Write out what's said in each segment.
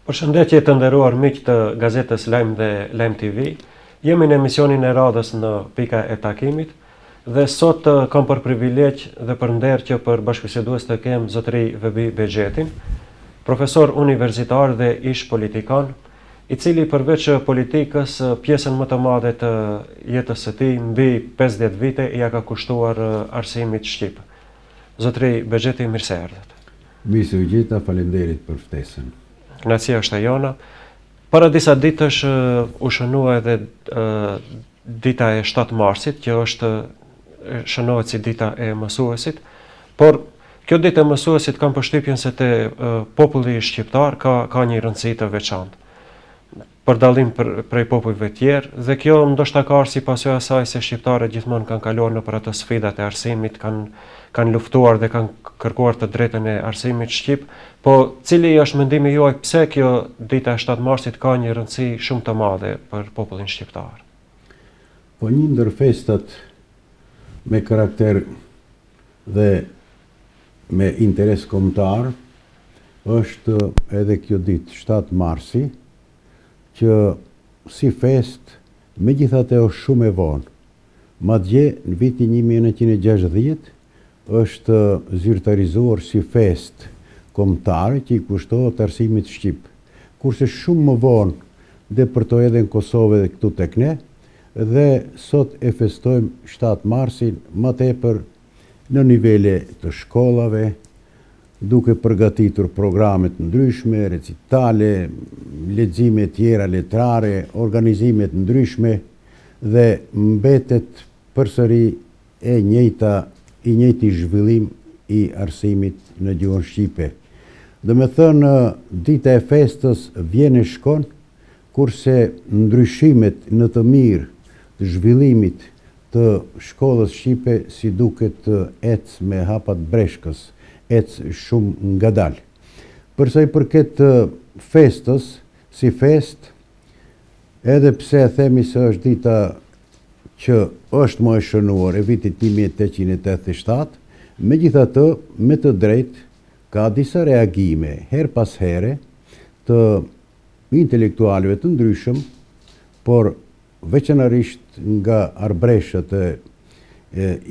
Përshëndetje të nderuar miq të gazetës Lajm dhe Lajm TV. Jemi në emisionin e radhës në Pika e Takimit dhe sot kam për privilegj dhe për nder që për bashkëbisedues të kem zotëri Vebi Bexhetin, profesor universitar dhe ish politikan, i cili përveç politikës pjesën më të madhe të jetës së tij mbi 50 vite ia ka kushtuar arsimit shqip. Zotëri Bexheti, mirë se erdhët. Mirë se ju gjeta, faleminderit për ftesën. Kënaqësia është e jona. Para disa ditësh u shënua edhe dita e 7 marsit, që është shënohet si dita e mësuesit, por kjo ditë e mësuesit kam përshtypjen se te populli shqiptar ka ka një rëndësi të veçantë për dallim për, prej popujve tjerë dhe kjo ndoshta ka ardhur si pasojë e asaj se shqiptarët gjithmonë kanë kaluar nëpër ato sfidat e arsimit, kanë kanë luftuar dhe kanë kërkuar të drejtën e arsimit shqip, po cili është mendimi juaj pse kjo dita e 7 marsit ka një rëndësi shumë të madhe për popullin shqiptar? Po një ndër festat me karakter dhe me interes kombëtar është edhe kjo ditë, 7 marsi, që si festë megjithatë është shumë e vonë. Madje në vitin 1960 është zyrtarizuar si festë kombëtare që i kushtohet arsimit shqip. Kurse shumë më vonë depërtoi edhe në Kosovë edhe këtu tek ne dhe sot e festojmë 7 marsin më tepër në nivele të shkollave, duke përgatitur programe të ndryshme, recitale, lexime tjera letrare, organizime të ndryshme dhe mbetet përsëri e njëjta i njëjti zhvillim i arsimit në gjuhën shqipe. Domethënë, dita e festës vjen e shkon, kurse ndryshimet në të mirë të zhvillimit të shkollës shqipe si duket ec me hapa të breshkës, ec shumë ngadalë. Për sa i përket festës, si festë, edhe pse e themi se është dita që është më e shënuar e vitit 1887, megjithatë, me të drejtë, ka disa reagime herë pas here të intelektualëve të ndryshëm, por veçanërisht nga arbëreshët e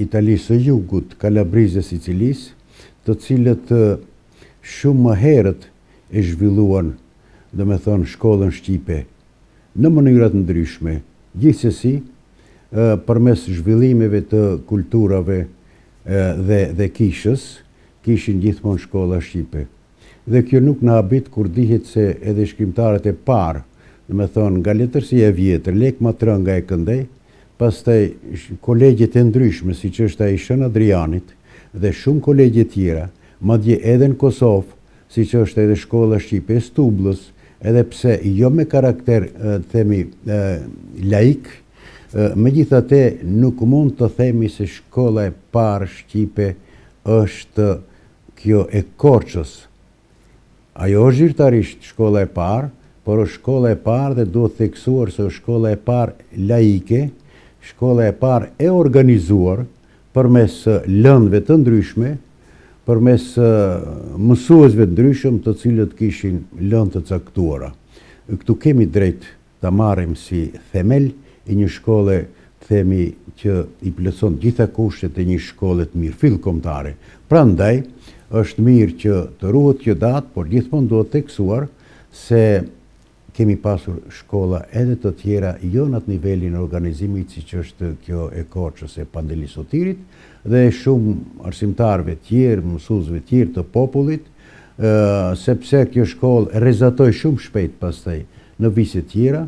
Italisë së Jugut, Kalabrisë dhe Sicilisë, të cilët shumë më herët e zhvilluan, domethënë, shkollën shqipe në mënyra të ndryshme, gjithsesi, përmes zhvillimeve të kulturave dhe dhe kishës, kishin gjithmonë shkolla shqipe. Dhe kjo nuk na habit kur dihet se edhe shkrimtarët e parë, domethënë nga letërsia e vjetër, Lekë Matrënga e këndej, pastaj kolegjet e ndryshme siç është ai i Shën Adrianit dhe shumë kolegje tjera, madje edhe në Kosovë, siç është edhe shkolla shqipe e Stubllës, edhe pse jo me karakter të themi laik, megjithatë nuk mund të themi se shkolla e parë shqipe është Kjo e Korçës. Ajo është zyrtarisht shkolla e parë, por është shkolla e parë dhe duhet theksuar se është shkolla e parë laike, shkolla e parë e organizuar përmes lëndëve të ndryshme, përmes mësuesve të ndryshëm të cilët kishin lëndë të caktuara. Këtu kemi drejt ta marrim si themel i një shkolle të themi që i plotëson të gjitha kushtet e një shkolle të mirëfilltë kombëtare. Prandaj, është mirë që të ruhet kjo datë, por gjithmonë duhet theksuar se kemi pasur shkolla edhe të tjera jo në atë nivelin e organizimit siç është kjo e Korçës e Pandeli Sotirit dhe shumë arsimtarëve tjerë, mësuesve tjerë të popullit, sepse kjo shkollë rrezatoi shumë shpejt pastaj në vise tjera,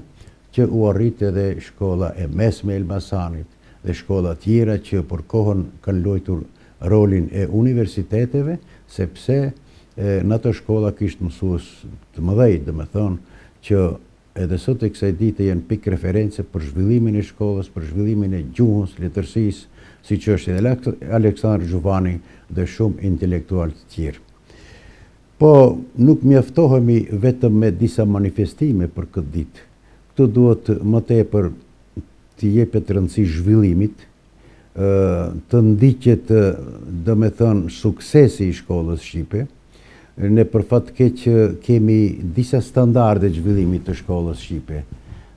që u arrit edhe shkolla e mesme e Elbasanit dhe shkolla tjera që për kohën kanë luajtur rolin e universiteteve, sepse në ato shkolla kishte mësues të mëdhej, domethënë që edhe sot e kësaj dite janë pikë reference për zhvillimin e shkollës, për zhvillimin e gjuhës, letërsisë, siç është edhe Aleksandër Xhuvani dhe shumë intelektualë të tjerë. Po nuk mjaftohemi vetëm me disa manifestime për këtë ditë. Këtu duhet më tepër t'i jepet rëndësi zhvillimit, të ndiqet, domethënë, suksesi i shkollës shqipe. Ne për fat të keq kemi disa standarde të zhvillimit të shkollës shqipe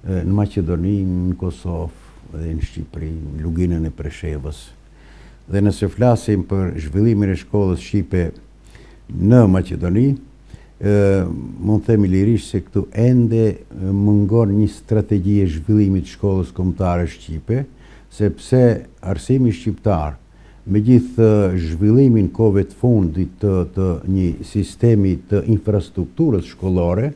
në Maqedoni, në Kosovë dhe në Shqipëri, në Luginën e Preshevës. Dhe nëse flasim për zhvillimin e shkollës shqipe në Maqedoni, mund të themi lirisht se këtu ende mungon një strategji e zhvillimit të shkollës kombëtare shqipe, sepse arsimi shqiptar, me gjithë zhvillimin kohëve të fundit të, të një sistemi të infrastrukturës shkollore,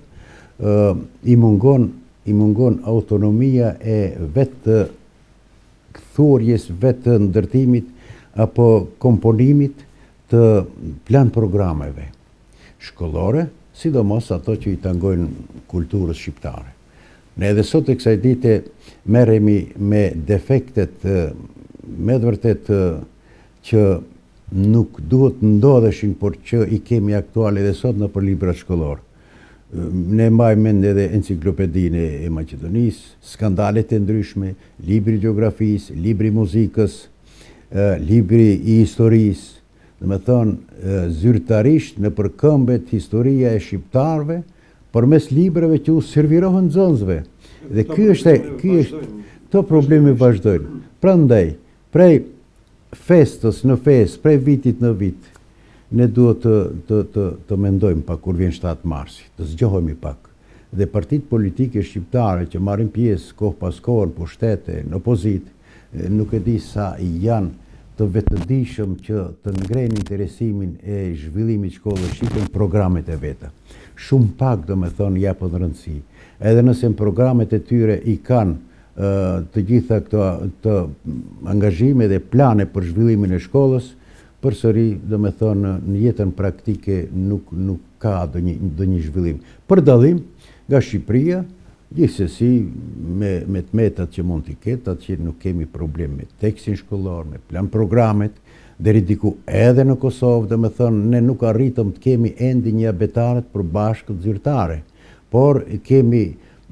i mungon i mungon autonomia e vetë thurjes, vetë ndërtimit apo komponimit të plan programeve shkollore, sidomos ato që i tangojnë kulturës shqiptare. Ne edhe sot e kësaj dite merremi me defektet me të vërtetë që nuk duhet të ndodheshin, por që i kemi aktuale edhe sot nëpër librat shkollorë. Ne mbajmë mend edhe enciklopedinë e Maqedonisë, skandalet e ndryshme, libri i gjeografisë, libri i muzikës, libri i historisë, domethënë, zyrtarisht nëpërkëmbet historia e shqiptarëve përmes librave që u servirohen nxënësve. Dhe ky është, ky është, këto probleme vazhdojnë. Prandaj, prej festës në festë, prej vitit në vit, ne duhet të, të, të, të mendojmë pak kur vjen 7 marsi, të zgjohemi pak. Dhe partitë politike shqiptare që marrin pjesë kohë pas kohe në pushtet e në opozitë, nuk e di sa janë të vetëdijshëm që të ngrejnë interesimin e zhvillimit shkollës shqipe në programet e veta. Shumë pak, domethënë, japin rëndësi. Edhe nëse në programet e tyre i kanë të gjitha këto të angazhime dhe plane për zhvillimin e shkollës, përsëri, domethënë, në jetën praktike nuk nuk ka ndonjë ndonjë zhvillim. Për dallim nga Shqipëria, gjithsesi me me të metat që mund t'i ketë, atje nuk kemi problem me tekstin shkollor, me plan programet, deri diku edhe në Kosovë, domethënë, ne nuk arritëm të kemi ende një abetare të përbashkët zyrtare, por kemi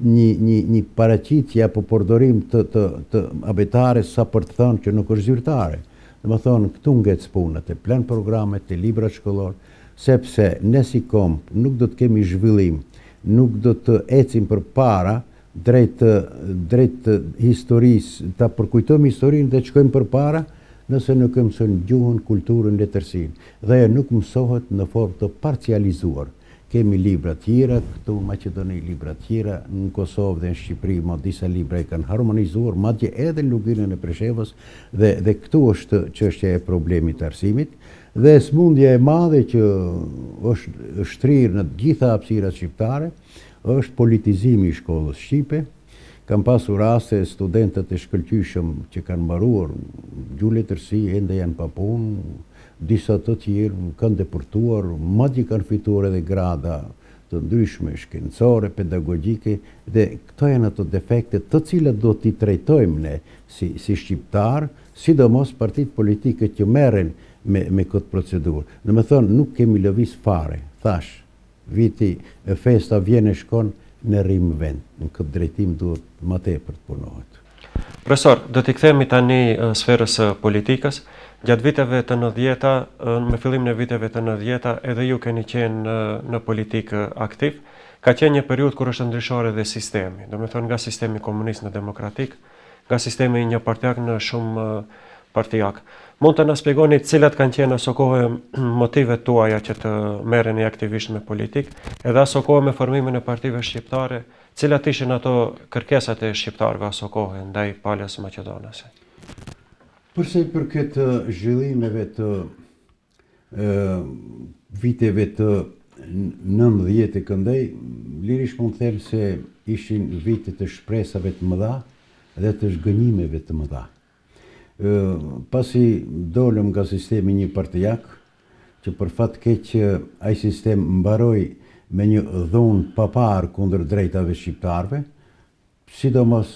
një një një paraqitje apo përdorim të të të abetares sa për të thënë që nuk është zyrtare. Domethënë, këtu ngec puna te plan programet, te librat shkollorë, sepse ne si komb nuk do të kemi zhvillim, nuk do të ecim përpara drejt drejt historisë, ta përkujtojmë historinë dhe të shkojmë përpara, nëse nuk e mësojmë gjuhën, kulturën, letërsinë. Dhe ajo nuk mësohet në formë të parcializuar. Kemi libra tjera këtu në Maqedoni, libra tjera në Kosovë dhe në Shqipëri, ma disa libra i kanë harmonizuar, madje edhe në Luginën e Preshevës dhe dhe këtu është çështja e problemit të arsimit dhe sëmundja e madhe që është shtrirë në të gjitha hapësirat shqiptare është politizimi i shkollës shqipe. Kam pasur raste studentët e shkëlqyeshëm që kanë mbaruar gjuhë letërsi ende janë pa punë, disa të tjerë kanë depërtuar, madje kanë fituar edhe grada të ndryshme shkencore, pedagogjike dhe këto janë ato defekte të cilat duhet t'i trajtojmë ne si si shqiptarë, sidomos partitë politike që merren me me këtë procedurë. Domethënë nuk kemi lëviz fare, thashë, Viti e festa vjen e shkon, ne rrimë në vend. Në këtë drejtim duhet ma tepër të punohet. Profesor, do t'i kthehemi tani sferës së politikës. Gjatë viteve të nëntëdhjeta, me fillimin e viteve të nëntëdhjeta, edhe ju keni qenë në politikë aktiv. Ka qenë një periudhë kur është ndryshuar edhe sistemi, domethënë nga sistemi komunist në demokratik, nga sistemi njëpartiak në shumëpartiak. Mund të na shpjegoni cilat kanë qenë aso kohe motivet tuaja që të merreni aktivisht me politikë, edhe aso kohe me formimin e partive shqiptare, cilat ishin ato kërkesat e shqiptarëve aso kohe ndaj palës maqedonase? Për sa i përket zhvillimeve të viteve të 90 e këndej, lirisht mund të them se ishin vite të shpresave të mëdha dhe të zhgënjimeve të mëdha. Pasi dolëm nga sistemi njëpartiak, që për fat keq ai sistem mbaroi me një dhunë të paparë kundër drejtave shqiptarëve, Sidomos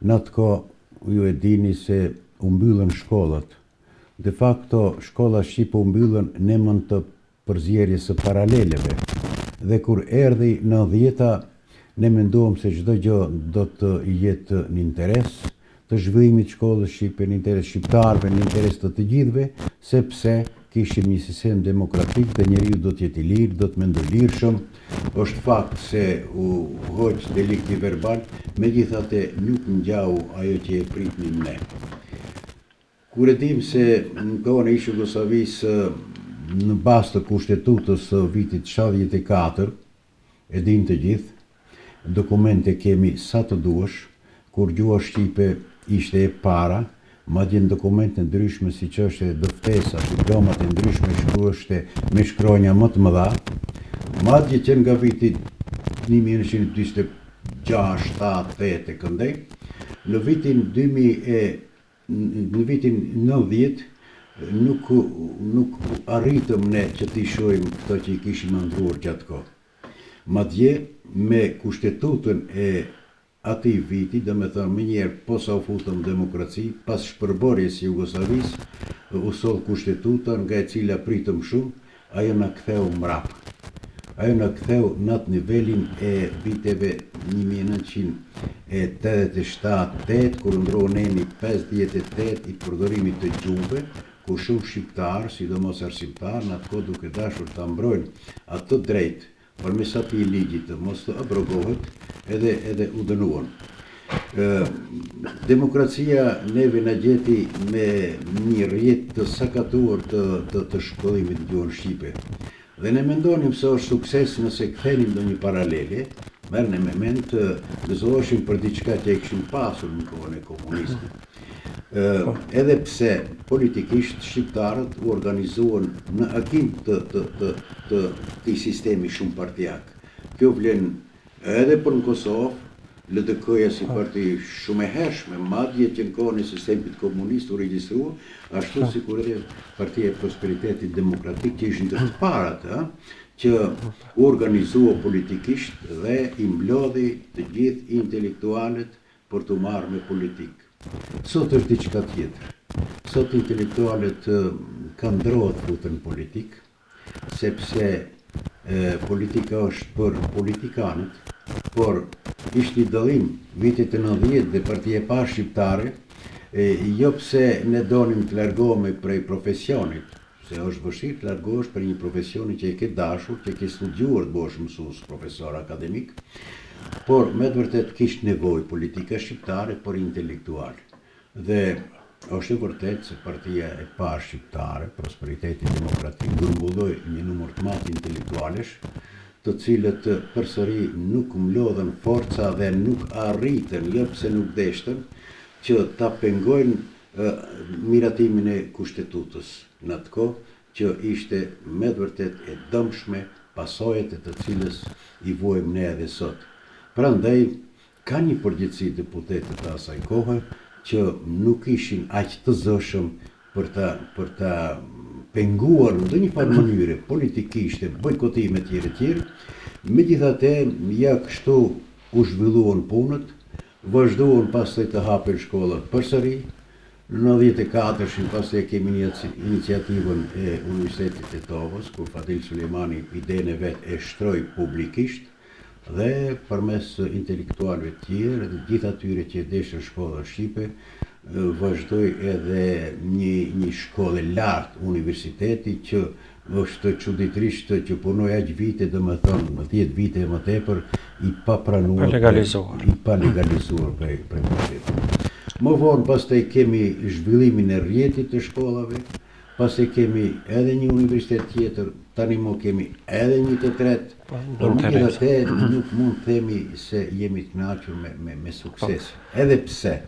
në atë kohë ju e dini se u mbyllën shkollat. De facto shkollat shqipe u mbyllën në emër të përzierjes së paraleleve. Dhe kur erdhi nëntëdhjeta ne menduam se çdo gjë do të jetë në interes të zhvillimit të shkollës shqipe, në interes shqiptarëve, në interes të të gjithëve, sepse kishim një sistem demokratik dhe njeriu do të jetë i lirë, do të mendojë lirshëm. Është fakt se u hoq delikti verbal, megjithatë nuk ngjau ajo që e pritnim ne. Kur e dimë se në kohën e ish-Jugosllavisë në bazë të Kushtetutës së vitit 74, E dinë të gjithë, dokumente kemi sa të duash, kur gjuha shqipe ishte e para, madje në dokumente të ndryshme siç është edhe dëftesa, diplomat e ndryshme shkruheshte me shkronja më të mëdha, madje që nga viti 1946, 7, 8 e këndej, në vitin 2000 Në vitin 90 nuk nuk arritëm ne që t'i shohim këto që i kishim ëndrruar gjatë kohë. Madje me kushtetutën e atij viti, domethënë menjëherë posa u futëm në demokraci, pas shpërbërjes së Jugosllavisë, u soll kushtetuta nga e cila pritëm shumë, Ajo na ktheu mbrapa. Ajo na ktheu në atë nivelin e viteve 1987, tetë, kur u ndërrua neni 58 i përdorimit të gjuhëve, ku shumë shqiptarë, sidomos arsimtarë, në atë kohë duke dashur ta mbrojnë atë të drejtë përmes atij ligji të mos të abrogohet edhe edhe u dënuan. Demokracia neve na gjeti me një rrjet të sakatuar të të, të shkollimit në gjuhën shqipe. Dhe ne mendonim se është sukses nëse kthenim ndonjë paralele, merrne me mend të gëzoheshim për diçka që e kishim pasur në kohën e komunizmit. Po. Edhe pse politikisht shqiptarët u organizuan në agim të të të të këtij sistemi shumëpartiak. Kjo vlen edhe për në Kosovë, LDK-ja si po. parti shumë e hershme, madje që në kohën e sistemit komunist u regjistrua, ashtu po. sikur edhe Partia e Prosperitetit Demokratik që ishin të parat, ë, që u organizua politikisht dhe i mblodhi të gjithë intelektualët për t'u marrë me politikë. Sot është diçka tjetër. Sot intelektualët kanë dro të futen në politikë, sepse politika është për politikanët, por ishte një dallim vitet e 90 dhe partia e parë shqiptare, jo pse ne donim të largohemi prej profesionit, Se është vështirë të largohesh prej një profesioni që e ke dashur, që e ke studiuar të bëhesh mësues, profesor akademik, por me të vërtetë kishte nevojë politika shqiptare për intelektualë. Dhe është e vërtetë se partia e parë shqiptare, Prosperiteti Demokratik, grumbulloi një numër të madh intelektualësh, të cilët përsëri nuk mblodhën forca dhe nuk arritën, jo pse nuk deshtën, që ta pengojnë miratimin e Kushtetutës në atë kohë, që ishte me të vërtetë e dëmshme, pasojat e të cilës i vuajmë ne edhe sot. Prandaj, kanë një përgjegjësi deputetët e asaj kohe që nuk ishin aq të zëshëm për ta për ta penguar në ndonjë farë mënyre politikisht e bojkotime etj etj. Megjithatë, ja kështu u zhvilluan punët, Vazhduan pastaj të hapen shkollat përsëri, në 94-shin pastaj kemi një iniciativën e Universitetit të Tetovës, kur Fadil Sulejmani idenë e vet e shtroi publikisht dhe përmes intelektualëve të tjerë dhe gjithë atyre që e deshën shkollën shqipe, vazhdoi edhe një një shkollë e lartë universiteti që Është çuditërisht që punoi aq vite, domethënë 10 vite e më tepër, i papranuar, palegalizuar. i palegalizuar prej prej pushtetit. Më vonë pastaj kemi zhvillimin e rrjetit të shkollave, pastaj kemi edhe një universitet tjetër, tani më kemi edhe një të tretë, po, por megjithatë nuk mund të themi se jemi të kënaqur me me me sukses. Po. Edhe pse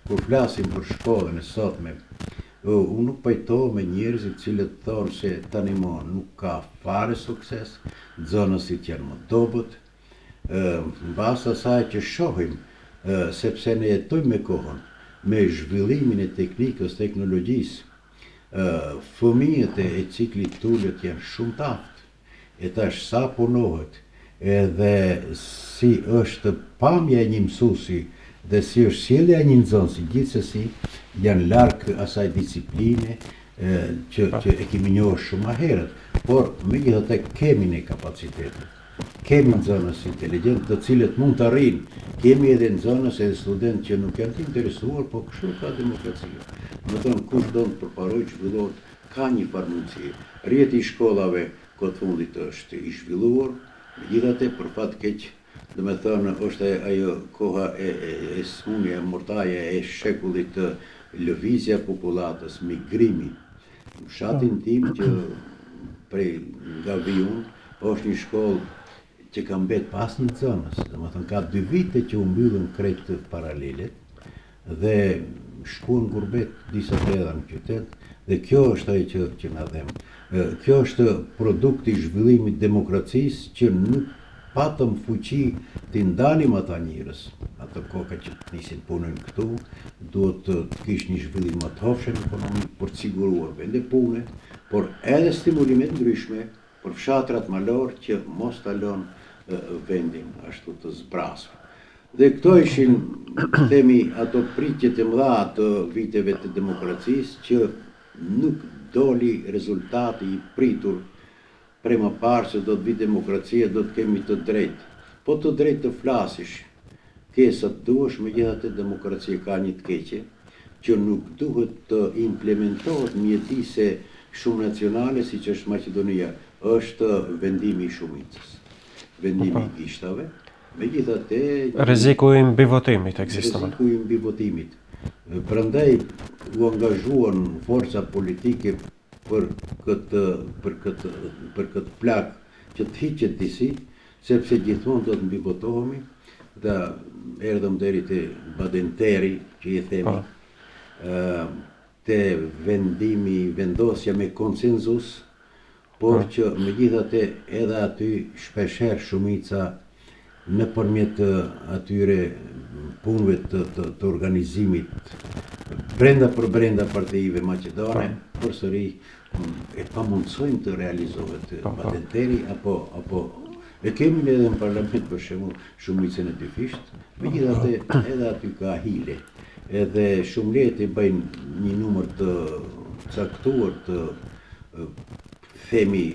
kur flasim për shkollën e sotme, Unë nuk pajtohem me njerëzit të cilët thonë se tani më nuk ka fare sukses, nxënësit janë më dobët, në bazë të asaj që shohim, sepse ne jetojmë me kohën, me zhvillimin e teknikës, teknologjisë, fëmijët e ciklit të ulët janë shumë të aftë. E tash sa punohet edhe si është pamja e një mësuesi dhe si është sjellja e një nxënësi, gjithsesi janë larg asaj disipline që që e kemi njohur shumë më herët, por megjithatë kemi ne kapacitete. Kemi nxënës inteligjent të cilët mund të arrijnë. Kemi edhe nxënës edhe studentë që nuk janë të interesuar, po kështu ka demokracia. Domethënë kush don të përparojë, të zhvillohet. Ka një farë mundësie. Rrjeti i shkollave kohët e fundit është i zhvilluar, megjithatë për fat keq, domethënë është ajo koha e e sëmundja e murtaja e shekullit të lëvizja e popullatës, migrimi. Në fshatin tim që prej nga vij unë, është një shkollë që ka mbet pa asnjë nxënës, domethënë ka dy vite që u mbyllën krejt paralelet dhe shkuan në gurbet disa të hedha në qytet dhe kjo është ajo që që na dhemb. Kjo është produkt i zhvillimit të demokracisë që nuk patëm fuqi t'i ndalim ata njerëz, ato koka që të nisin të punojnë këtu, duhet të, të kish një zhvillim më të hovshëm ekonomik për të siguruar vende pune, por edhe stimulime të ndryshme për fshatrat malorë që mos ta lënë vendin ashtu të zbrazur. Dhe këto ishin, themi, ato pritjet e mëdha të viteve të demokracisë që nuk doli rezultati i pritur prej më parë se do të vijë demokracia, do të kemi të drejtë. Po të drejtë të flasish, Ke sa të duash, megjithatë demokracia ka një të keqe, që nuk duhet të implementohet në mjedise shumënacionale siç është Maqedonia, është vendimi i shumicës, vendimi i gishtave, megjithatë Rreziku i mbivotimit ekziston. Rreziku i mbivotimit. Prandaj u angazhuan forca politike për këtë për këtë për këtë plagë që të hiqet disi, sepse gjithmonë do të mbivotohemi dhe erdhëm deri te Badenteri, që i themi, po. te vendimi, vendosja me konsenzus, por po. që megjithatë edhe aty shpeshherë shumica nëpërmjet atyre punëve të, të, të organizimit brenda për brenda partive maqedone, po. përsëri e pamundësojnë të realizohet po, po. Badenteri apo apo e kemi ne edhe në parlament për shembull shumicën e dyfishtë, megjithatë edhe aty ka hile. Edhe shumë lehtë i bëjnë një numër të caktuar të themi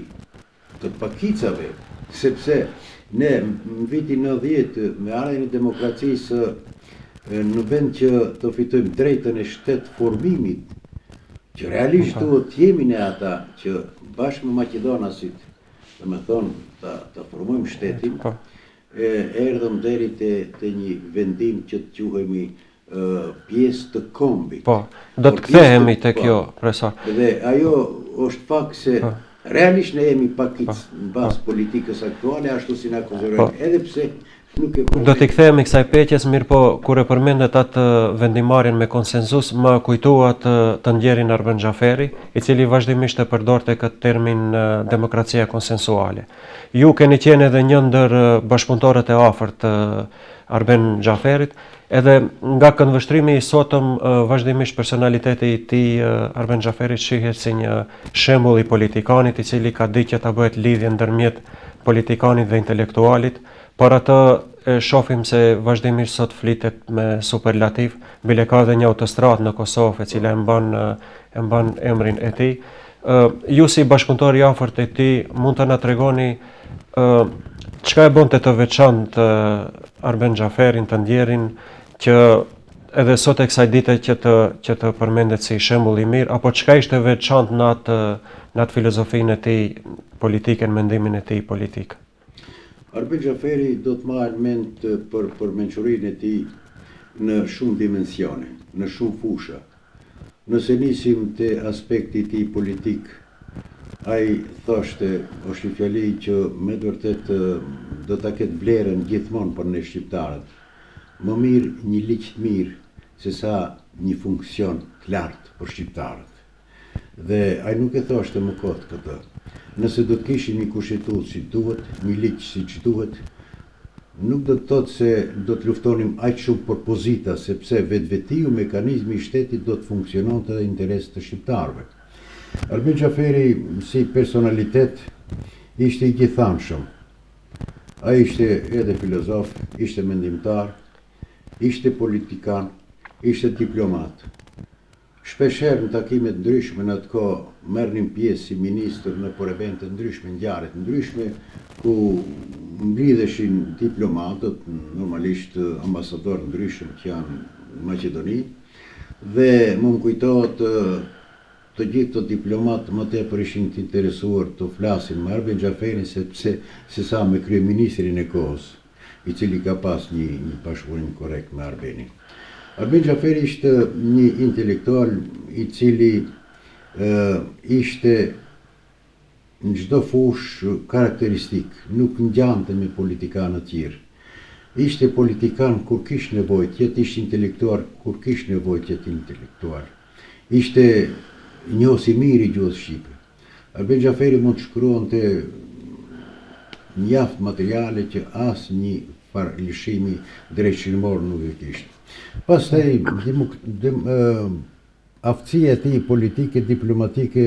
të pakicave, sepse ne në vitin 90 me ardhjen e demokracisë në vend që të fitojmë drejtën e shtetformimit, që realisht po. duhet të jemi ne ata që bashkë me maqedonasit, domethënë, ta, ta formojmë shtetin, po. e, erdhëm deri te, te një vendim që të quhemi pjesë të kombit. Po, do të kthehemi te po. kjo, profesor. Dhe ajo është fakt se po. realisht ne jemi pakicë po. në bazë po. politikës aktuale, ashtu si na konsiderojnë, po. edhe pse nuk e Do t'i kthehemi kësaj pyetjes, mirëpo kur e përmendët atë vendimmarrjen me konsensus, më kujtuat të ndjerin Arben Xhaferi, i cili vazhdimisht e përdorte këtë termin demokracia konsensuale. Ju keni qenë edhe një ndër bashkëpunëtorët e afërt të Arben Xhaferit, Edhe nga këndvështrimi i sotëm, vazhdimisht personaliteti i tij, Arben Xhaferit, shihet si një shembull i politikanit, i cili ka ditë që ta bëjë lidhjen ndërmjet politikanit dhe intelektualit, por atë e shohim se vazhdimisht sot flitet me superlativ, bile ka edhe një autostradë në Kosovë e cila e mban e mban emrin e tij. Ju si bashkëpunëtor i afërt i tij mund të na tregoni çka e bënte të veçantë Arben Xhaferin të ndjerin që edhe sot e kësaj dite që të që të përmendet si shembull i mirë apo çka ishte veçantë në atë në atë filozofinë e tij politike në mendimin e tij politik. Arben Xhaferi do të mbahet mend për për mençurinë e tij në shumë dimensione, në shumë fusha. Nëse nisim te aspekti i tij politik, ai thoshte, është një fjali që me të vërtetë do ta ketë vlerën gjithmonë për ne shqiptarët, Më mirë një ligj të mirë sesa një funksion të lartë për shqiptarët. Dhe ai nuk e thoshte më kot këtë. Nëse do të kishim një kushtetutë si duhet, një ligj siç duhet, nuk do të thotë se do të luftonim aq shumë për pozita, sepse vetvetiu mekanizmi i shtetit do të funksiononte në interes të shqiptarëve. Arben Xhaferi si personalitet ishte i gjithanshëm. Ai ishte edhe filozof, ishte mendimtar, ishte politikan, ishte diplomat. Shpeshherë në takime të ndryshme në atë kohë merrnim pjesë si ministër nëpër evente të ndryshme, ngjarje të ndryshme, ku mblidheshin diplomatët, normalisht ambasadorë të ndryshëm që janë në Maqedoni, dhe mu më kujtohet. Të gjithë këto diplomatë më tepër ishin të interesuar të flasin me Arben Xhaferin sepse sesa me kryeministrin e kohës, i cili ka pas një një bashkëpunim korrekt me Arbenin. Arben Xhaferi ishte një intelektual i cili ishte në çdo fushë karakteristik, nuk ngjante me politikanët tjerë. Ishte politikan kur kish nevojë të jetë, ishte intelektual kur kish nevojë të jetë intelektual. Ishte njohës i mirë i gjuhës shqipe. Arben Xhaferi mund të shkruante mjaft materiale që asnjë farë lëshimi drejtshkrimor nuk e kishte. Pastaj Aftësia e tij politike diplomatike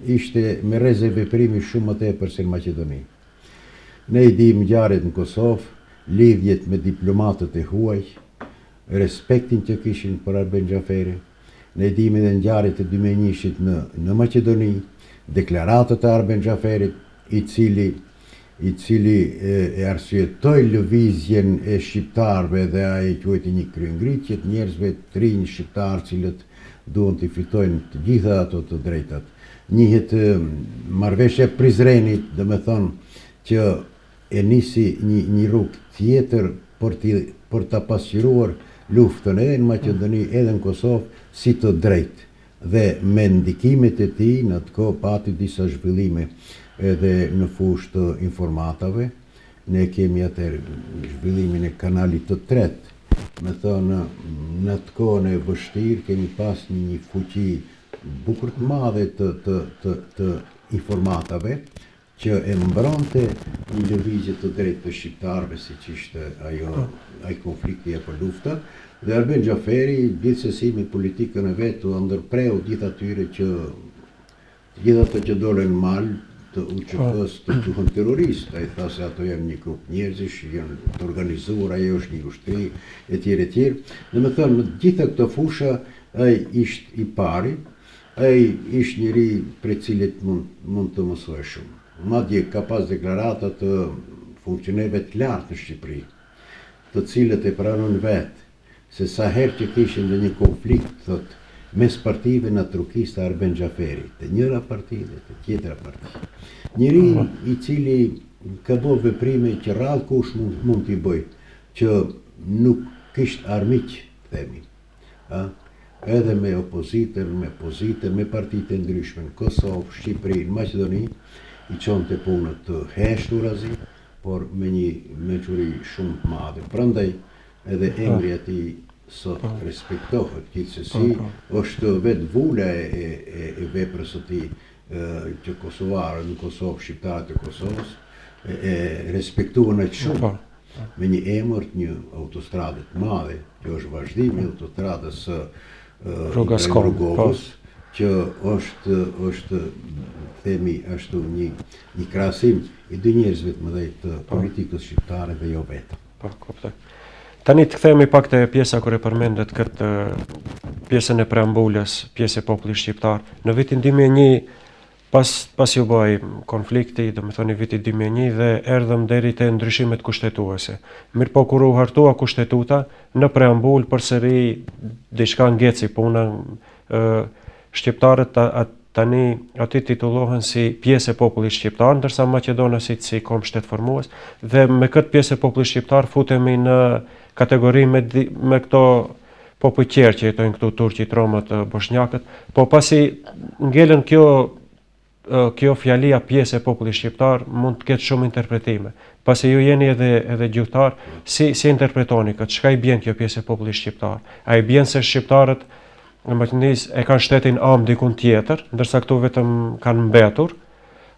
ishte me rreze veprimi shumë më tepër se në Maqedoni. Ne i dimë ngjarjet në Kosovë, lidhjet me diplomatët e huaj, respektin që kishin për Arben Xhaferin. Ne i dimë edhe ngjarjet e 2001-shit në në Maqedoni, deklaratat e Arben Xhaferit, i cili i cili e arsyetoi lëvizjen e shqiptarëve dhe ai e quajti një kryengritje të njerëzve të rinj shqiptarë të cilët duan t'i fitojnë të gjitha ato të drejtat. Njihet marrëveshja e Prizrenit, domethënë që e nisi një një rrugë tjetër për t'i për ta pasqyruar luftën edhe në Maqedoni edhe në Kosovë si të drejtë. Dhe me ndikimet e tij në atë kohë pati disa zhvillime edhe në fushë të informatave. Ne kemi atëherë zhvillimin e kanalit të tretë. Me thënë, në atë kohën e vështirë kemi pas një fuqi bukur të madhe të të të të informatave, që e mbronte një lëvizje të drejtë të shqiptarëve siç ishte ajo ai konflikti apo lufta dhe Arben Xhaferi gjithsesi me politikën e vet ua ndërpreu gjithë atyre që të gjithë ato që dolën në mal të UÇK-së të quhen terroristë. Ai tha se ato janë një grup njerëzish, janë të organizuar, ajo është një ushtri etj etj. Domethënë në të gjitha këto fusha ai ishte i pari Ai ish njeri prej cilit mund mund të mësoje shumë. Madje ka pas deklarata të funksionerëve të lartë në Shqipëri, të cilët e pranojnë vetë se sa herë që kishin ndonjë konflikt, thotë, mes partive na trokiste Arben Xhaferi, te njëra parti dhe te tjetra parti. Njeri i cili ka bo veprime që rrallë kush mund mund t'i bëjë, që nuk kishte armiq, themi. Ë? Edhe me opozitën, me pozitën, me partitë e ndryshme në Kosovë, Shqipëri, në Maqedoni, i çonte punët të heshturazi, por me një mençuri shumë të madhe. Prandaj edhe emri i atij sot respektohet, gjithsesi është vetë vula e, e, e, e veprës së tij që kosovarët në Kosovë, shqiptarët e Kosovës e, e respektuan aq shumë. Me një emër të një autostrade të madhe, që është vazhdimi i autostradës së Rruga po. Rugovës, që është është themi ashtu një një krahasim i dy njerëzve të mëdhenj të po. politikës shqiptare dhe jo vetëm. Po, kuptoj. Tani të kthehemi pak te pjesa kur e përmendet këtë pjesën e preambulës, pjesë e popullit shqiptar. Në vitin 2001 Pas, pasi u bë ai konflikti, domethënë i vitit 2001 dhe erdhëm deri te ndryshimet kushtetuese. Mirëpo kur u hartua kushtetuta, në preambulë përsëri diçka ngeci puna, ë shqiptarët ta, a, tani aty titullohen si pjesë e popullit shqiptar, ndërsa maqedonasit si komb shtetformues dhe me këtë pjesë e popullit shqiptar futemi në kategori me me këto popuj tjerë që jetojnë këtu, turqit, romët, boshnjakët, po pasi ngelën kjo kjo fjalia pjesë e popullit shqiptar mund të ketë shumë interpretime. Pasi ju jeni edhe edhe gjuhëtar, si si interpretoni këtë? Çka i bjen kjo pjesë e popullit shqiptar? A i bjen se shqiptarët në Maqedonisë e kanë shtetin amë dikun tjetër, ndërsa këtu vetëm kanë mbetur,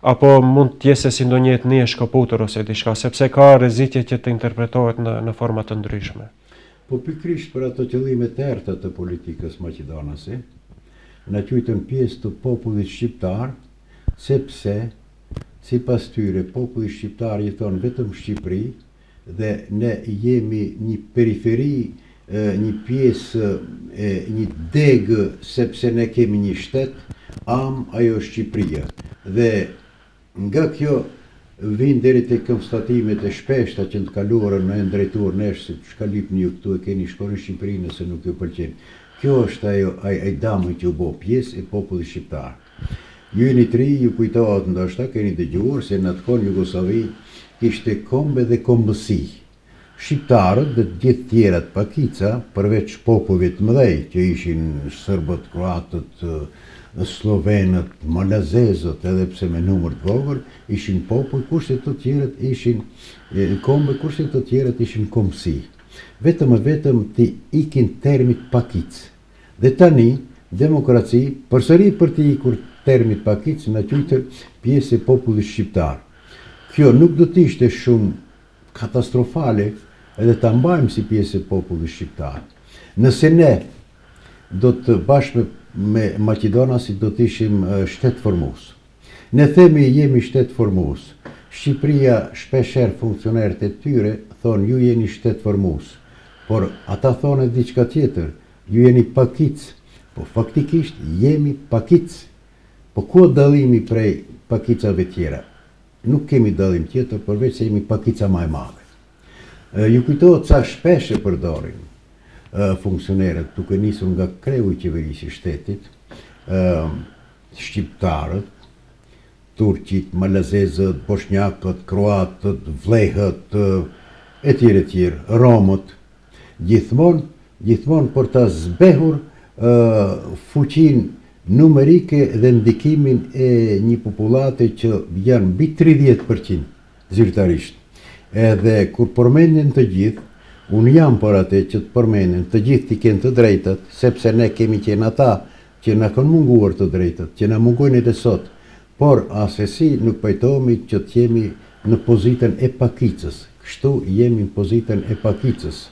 apo mund të jetë se si ndonjë etni e shkëputur ose diçka, sepse ka rreziqe që të interpretohet në në forma të ndryshme. Po pikërisht për ato qëllime të errëta të politikës maqedonase, na quajtën pjesë të popullit shqiptar, sepse, sipas tyre, populli shqiptar jeton vetëm në Shqipëri dhe ne jemi një periferi, një pjesë e një degë sepse ne kemi një shtet amë, ajo është Shqipëria. Dhe Nga kjo vijnë deri te konstatimet e shpeshta që në të kaluarën na janë drejtuar nesh se çka lypni ju këtu e keni shkoni në Shqipëri nëse nuk ju pëlqen. Kjo është ajo ai ai dami që u bo pjesë e popullit shqiptar. Ju jeni të ri, ju kujtohet ndoshta keni dëgjuar se në atë kohë në Jugosllavi kishte kombe dhe kombësi. Shqiptarët dhe të gjithë tjerat pakica, përveç popujve të mëdhej që ishin sërbët, kroatët, sllovenët, malazezët edhe pse me numër të vogël, ishin popuj, kurse të tjerët ishin kombe, kurse të tjerët ishin kombësi. Vetëm e vetëm t'i ikin termit pakicë. Dhe tani, demokraci, përsëri për t'i ikur termit pakicë na quajtën pjesë e popullit shqiptar. Kjo nuk do të ishte shumë katastrofale edhe ta mbajmë si pjesë e popullit shqiptar. Nëse ne do të bashkë me maqedonasit do të ishim shtetformues. Ne themi jemi shtetformues. Shqipëria shpeshherë funksionerët e tyre thonë ju jeni shtetformues. Por ata thonë edhe diçka tjetër, ju jeni pakicë. Po faktikisht jemi pakicë. Po ku është dallimi prej pakicave tjera? Nuk kemi dallim tjetër përveç se jemi pakica ma e madhe. Ju kujtohet sa shpesh e përdorin funksionerët duke nisur nga kreu i qeverisë së shtetit, shqiptarët, turqit, malazezët, boshnjakët, kroatët, vllehët, etj etj, romët, Gjithmonë, gjithmonë për ta zbehur fuqinë numerike dhe ndikimin e një popullate që janë mbi 30 për qind zyrtarisht. Edhe kur përmenden të gjithë, unë jam për atë që të përmenden të gjithë t'i kenë të drejtat, sepse ne kemi qenë ata që na kanë munguar të drejtat, që na mungojnë edhe sot, por assesi nuk pajtohemi që të jemi në pozitën e pakicës. Kështu jemi në pozitën e pakicës.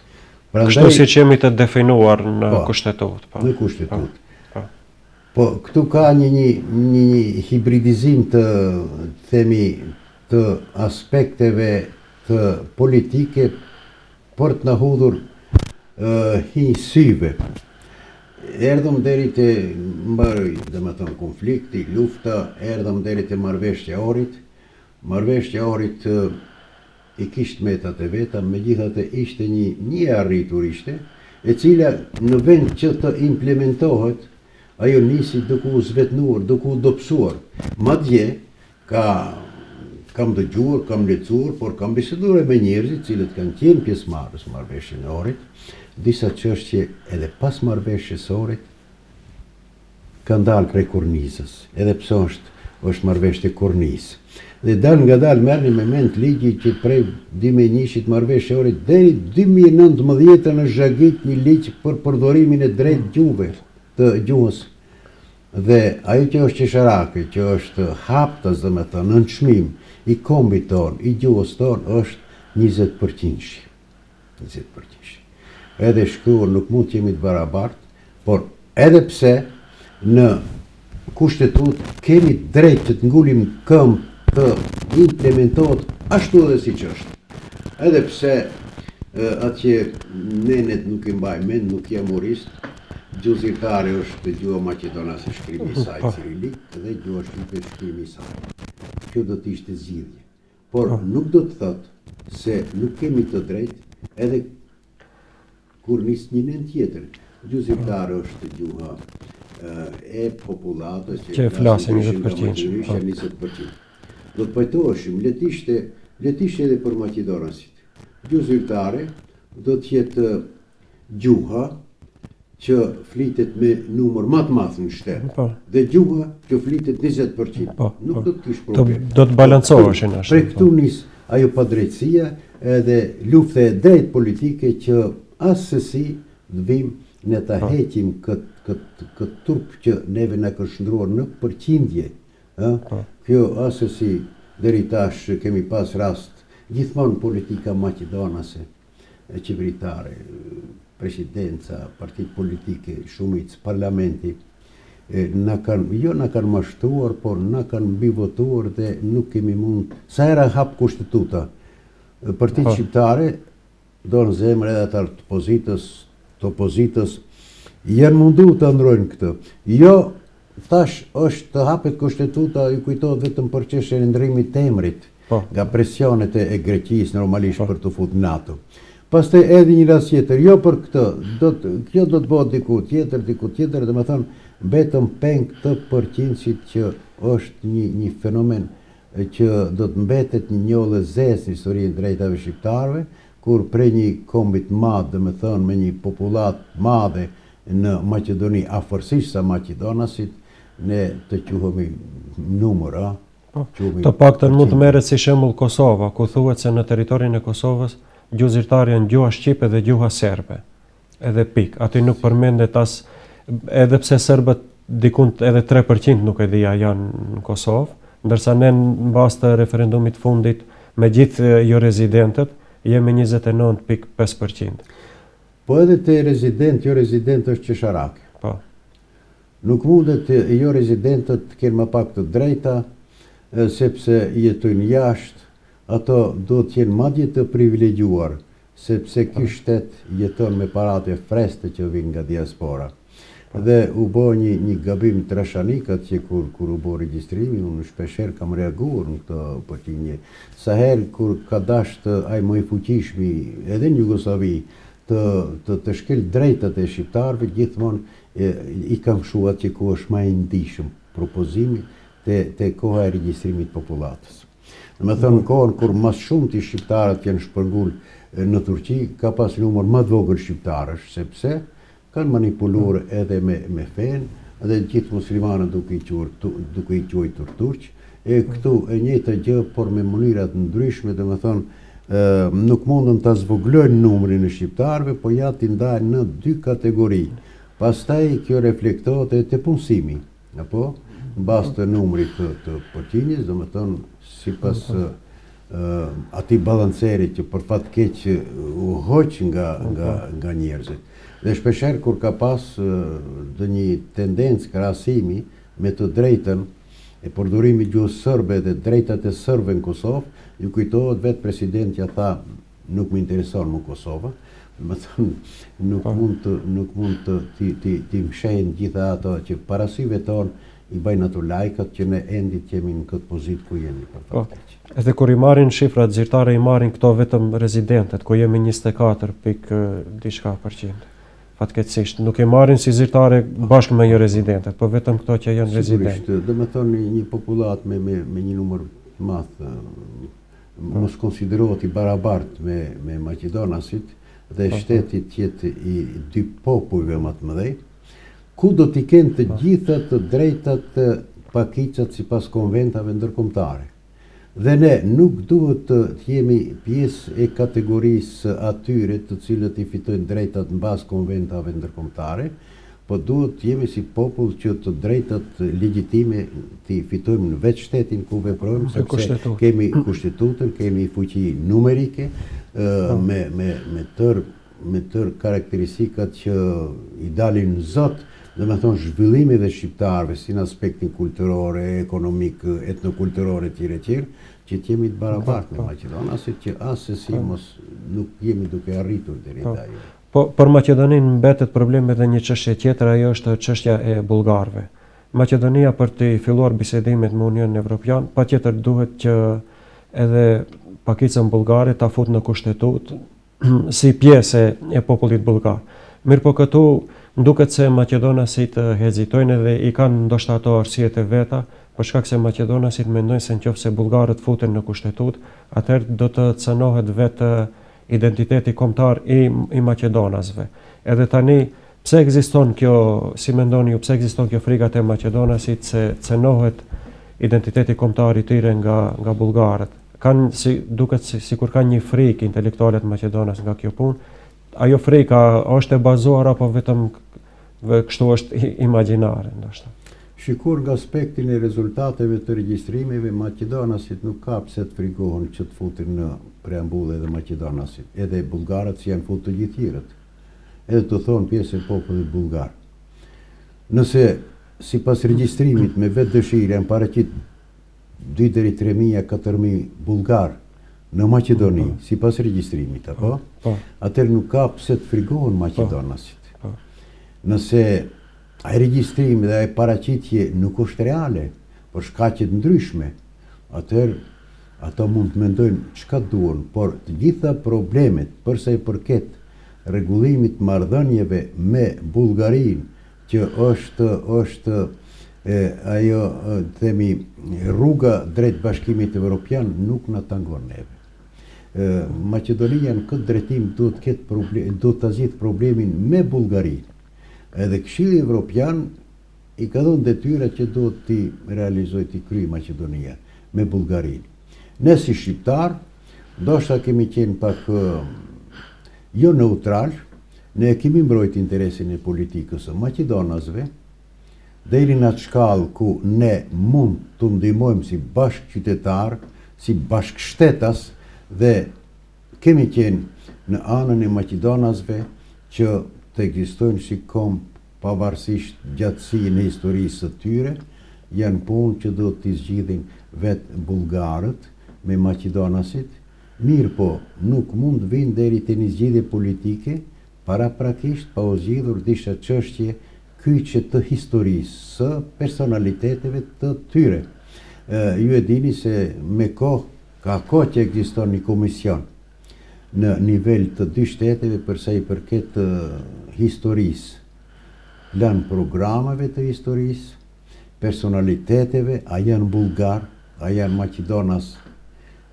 Prandaj, Kështu siç jemi të definuar në po, Kushtetutë. Po. Në Kushtetutë. Po, po. Po, këtu ka një një, një, një hibridizim të, themi, të aspekteve të politike për të na hudhur hi syve. Erdhëm deri te mbaroi, domethënë konflikti, lufta, erdhëm deri te marrëveshja e Ohrit. Marrëveshja e Ohrit i kishte metat e veta, megjithatë ishte një një e arritur ishte, e cila në vend që të implementohet, ajo nisi duke u zvetënuar, duke u dobësuar. Madje, Ka, kam dëgjuar, kam lexuar, por kam biseduar edhe me njerëzit, të cilët kanë qenë pjesëmarrës në marrëveshjen e Ohrit, disa çështje edhe pas marrëveshjes së Ohrit kanë dalë prej kornizës, edhe pse është është marrëveshje kornizë. Dhe dalëngadalë merrni me mend ligji që prej 2001-shit marrëveshja e Ohrit deri 2019-ën është zhagit një ligj për përdorimin e drejtë gjuhëve, të gjuhës Dhe ajo që është qesharake, që është haptas domethënë nënçmim i kombit tonë, i gjuhës tonë është 20 përqindshi. 20 përqindshi. Edhe shkruar nuk mund të jemi të barabartë, por edhe pse në kushtetutë kemi drejt që të ngulim këmbë të implementohet ashtu edhe siç është. Edhe pse atje nenet nuk i mbaj mend, nuk jam jurist, Gjuhë zyrtare është gjuha maqedonase shkrimi i saj po. cirilik dhe gjuha shqipe shkrimi i saj. Kjo do të ishte zgjidhje. Por po. nuk do të thotë se nuk kemi të drejtë edhe kur nis një nen tjetër. Gjuhë zyrtare është gjuha e popullatës që, që flasin 20%. Po. 20%. Do të pajtoheshim, le të ishte, le të ishte edhe për maqedonasit. Gjuhë zyrtare do të jetë gjuha që flitet me numër më të madh në shtet po. dhe gjuha që flitet 20%. Po, nuk po. do të kish problem. Do të balancoheshin ashtu. Prej këtu po. nis ajo padrejtësia edhe lufta e drejtë politike që assesi të vim ne ta po. heqim kët kët kët turp që neve na ka shndruar në përqindje. Ë? Po. Kjo assesi deri tash kemi pas rast gjithmonë politika maqedonase qeveritare, presidenca, partitë politike, shumicë, parlamenti, na kanë, jo na kanë mashtruar, por na kanë mbivotuar dhe nuk kemi mund, sa herë hap kushtetuta, partitë po. shqiptare, dorë në zemër edhe ata të pozitës, të opozitës, janë mundu të ndrojnë këtë. Jo, tash është të hapet kushtetuta, ju kujtohet vetëm për çështjen e ndërrimit të emrit, po. nga presionet e Greqisë normalisht po. për t'u fut në NATO. Pastaj edhe një rast tjetër, jo për këtë, do të, kjo do të bëhet diku tjetër, diku tjetër, domethënë mbetëm peng të përqindësit që është një një fenomen që do të mbetet një njollë e zezë në historinë e drejtave shqiptarëve, kur prej një kombi të madh, domethënë me një popullatë të madhe në Maqedoni afërsisht sa maqedonasit, ne të quhemi numër, ë? Po, të paktën mund të merret si shembull Kosova, ku thuhet se në territorin e Kosovës gjuhë zyrtare janë gjuha shqipe dhe gjuha serbe. Edhe pikë. Aty nuk përmendet as edhe pse serbët dikund edhe 3% nuk e di a janë në Kosovë, ndërsa ne në bazë të referendumit të fundit me gjithë jorezidentët jemi 29.5%. Po edhe te rezident, jo rezident është qesharake. Po. Nuk mundet jo rezidentët të kenë më pak të drejta, sepse jetojnë jashtë, ato duhet të jenë madje të privilegjuar, sepse ky shtet jeton me paratë e freskëta që vijnë nga diaspora. Dhe u bë një një gabim trashanik atje kur kur u bë regjistrimi, unë shpeshherë kam reaguar në këtë përqindje. Sa herë kur ka dashtë ai më i fuqishmi edhe në Jugosllavi të të të shkel drejtat e shqiptarëve, gjithmonë i ka mshu atje ku është ma i ndishëm propozimi te te koha e regjistrimit të popullatës. Domethënë në kohën kur ma së shumti shqiptarët janë shpërngul në Turqi, ka pas numër ma të vogël shqiptarësh, sepse kanë manipuluar edhe me me fenë dhe gjithë muslimanët duke i quajtur duke i quajtur turq, e këtu e njëjta gjë, por me mënyra të ndryshme, domethënë nuk mundën ta zvogëlojnë numrin e shqiptarëve, po ja t'i ndajnë në dy kategori. Pastaj kjo reflektohet edhe te punësimi, apo në bazë të numrit të, të përqindjes, domethënë sipas atij balancerit që për fat keq u hoq nga nga nga njerëzit. Dhe shpeshherë kur ka pas ndonjë tendencë krahasimi me të drejtën e përdorimit gjuhës sërbe dhe drejtat e sërbëve në Kosovë, ju kujtohet vetë presidentja tha nuk më intereson më Kosova, domethënë nuk po. mund të nuk mund të t'i t'i t'i mshehin gjitha ato që para syve tonë i bëjnë ato lajkat që ne ende të jemi në këtë pozitë ku jemi për fat po. keq. Edhe kur i marrin shifrat zyrtare i marrin këto vetëm rezidentët, ku jemi 24 pikë diçka për qind. Fatkeqësisht, nuk e marrin si zyrtare bashkë me jorezidentët, po vetëm këto që janë rezidentë. Sigurisht, domethënë një popullatë me me me një numër të madh mos konsiderohet i barabartë me me maqedonasit dhe po, po. shteti të jetë i dy popujve më të mëdhenj, ku do t'i kenë të po. gjitha të drejtat pakicat sipas konventave ndërkombëtare. Dhe ne nuk duhet të jemi pjesë e kategorisë së atyre të cilët i fitojnë drejtat në bazë konventave ndërkombëtare, po duhet të jemi si popull që të drejtat legjitime t'i fitojmë në vetë shtetin ku veprojmë, sepse kemi kushtetutën, kemi fuqi numerike, me me me tërë me tërë karakteristikat që i dalin në zot, domethënë zhvillimit të shqiptarëve, si në aspektin kulturor, ekonomik, etnokulturor etj etj, që të jemi të barabartë me maqedonasit, që assesi po. mos nuk jemi duke arritur deri po. te ajo. Po për Maqedoninë mbetet problem edhe një çështje tjetër, ajo është çështja e bullgarëve. Maqedonia për të filluar bisedimet me Unionin Evropian, patjetër duhet që edhe pakicën bullgare ta fut në kushtetutë si pjesë e popullit bullgar. Mirëpo këtu duket se maqedonasit hezitojnë edhe i kanë ndoshta ato arsyet e veta, për shkak se maqedonasit mendojnë se nëqoftëse bullgarët futen në kushtetutë, atëherë do të cenohet vetë identiteti kombëtar i i maqedonasve. Edhe tani pse ekziston kjo, si mendoni ju, pse ekziston kjo frika te maqedonasit se cenohet identiteti kombëtar i tyre nga nga bullgarët? Kanë si duket si, sikur kanë një frikë intelektualët maqedonas nga kjo punë. Ajo frika është e bazuar apo vetëm kështu është imagjinare ndoshta. Sikur nga aspektin e rezultateve të regjistrimeve, maqedonasit nuk ka pse të frigohen që të futen në preambullë edhe maqedonasit, edhe bullgarët si janë futur të gjithë tjerët, edhe të thonë pjesë e popullit bullgar. Nëse sipas regjistrimit me vetëdëshirë janë paraqit 2 deri 3.000 a 4.000 bullgarë në Maqedoni, po. sipas regjistrimit, apo? Po. Atëherë nuk ka pse të frigohen po. maqedonasit. Po. Nëse ai regjistrim dhe ai paraqitje nuk është reale, për shkaqe të ndryshme, atëherë Ato mund të mendojnë çka duan, por të gjitha problemet për sa i përket rregullimit të marrëdhënieve me Bullgarinë, që është është e, ajo themi rruga drejt Bashkimit Evropian nuk na tangon neve. E, Maqedonia në këtë drejtim duhet të ketë problem, duhet ta zgjidhë problemin me Bullgarinë. Edhe Këshilli Evropian i ka dhënë detyra që duhet t'i realizojë t'i kryejë Maqedonia me Bullgarinë. Ne si shqiptarë, ndoshta kemi qenë pak jo neutral, ne e kemi mbrojt interesin e politikës së maqedonasve, deri në atë shkallë ku ne mund t'u ndihmojmë si bashkëqytetarë, si bashkështetas dhe kemi qenë në anën e maqedonasve që të ekzistojnë si komb pavarësisht gjatësinë e historisë së tyre, janë punë që duhet t'i zgjidhin vetë bullgarët me maqedonasit, mirëpo nuk mund të vijnë deri te një zgjidhje politike paraprakisht pa u zgjidhur disa çështje kyçe të historisë së personaliteteve të tyre. Ju e dini se me kohë, ka kohë që ekziston një komision në nivel të dy shteteve për sa i përket historisë, plan programeve të historisë, personaliteteve, a janë bullgarë, a janë maqedonas,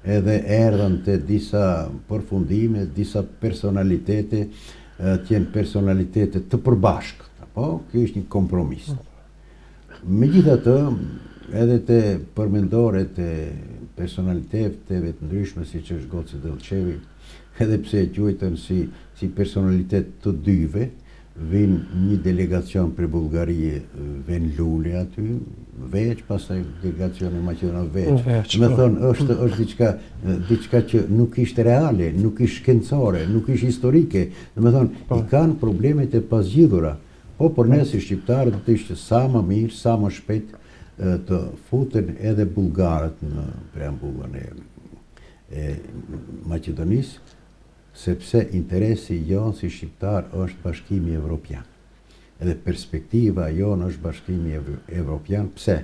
edhe erdhën te disa përfundime, disa personalitete, të jenë personalitete të përbashkëta, po, kjo është një kompromis. Megjithatë, edhe te përmendoret e personaliteteve të ndryshme siç është Goce Dellçevi, edhe pse e quajtën si si personalitet të dyve, vin një delegacion prej Bullgarie, ven lule aty, veç, pastaj delegacioni maqedonas veç. Veç, Me po. thënë, është, është diçka, diçka që nuk ishte reale, nuk ishte shkencore, nuk ishte historike. Domethënë, po. i kanë problemet e pazgjidhura. Po për ne si shqiptarë do të ishte sa më mirë, sa më shpejt të futen edhe bullgarët në preambullën e e Maqedonisë, sepse interesi jonë si shqiptar është Bashkimi Evropian. Edhe perspektiva jonë është Bashkimi Evropian. Pse?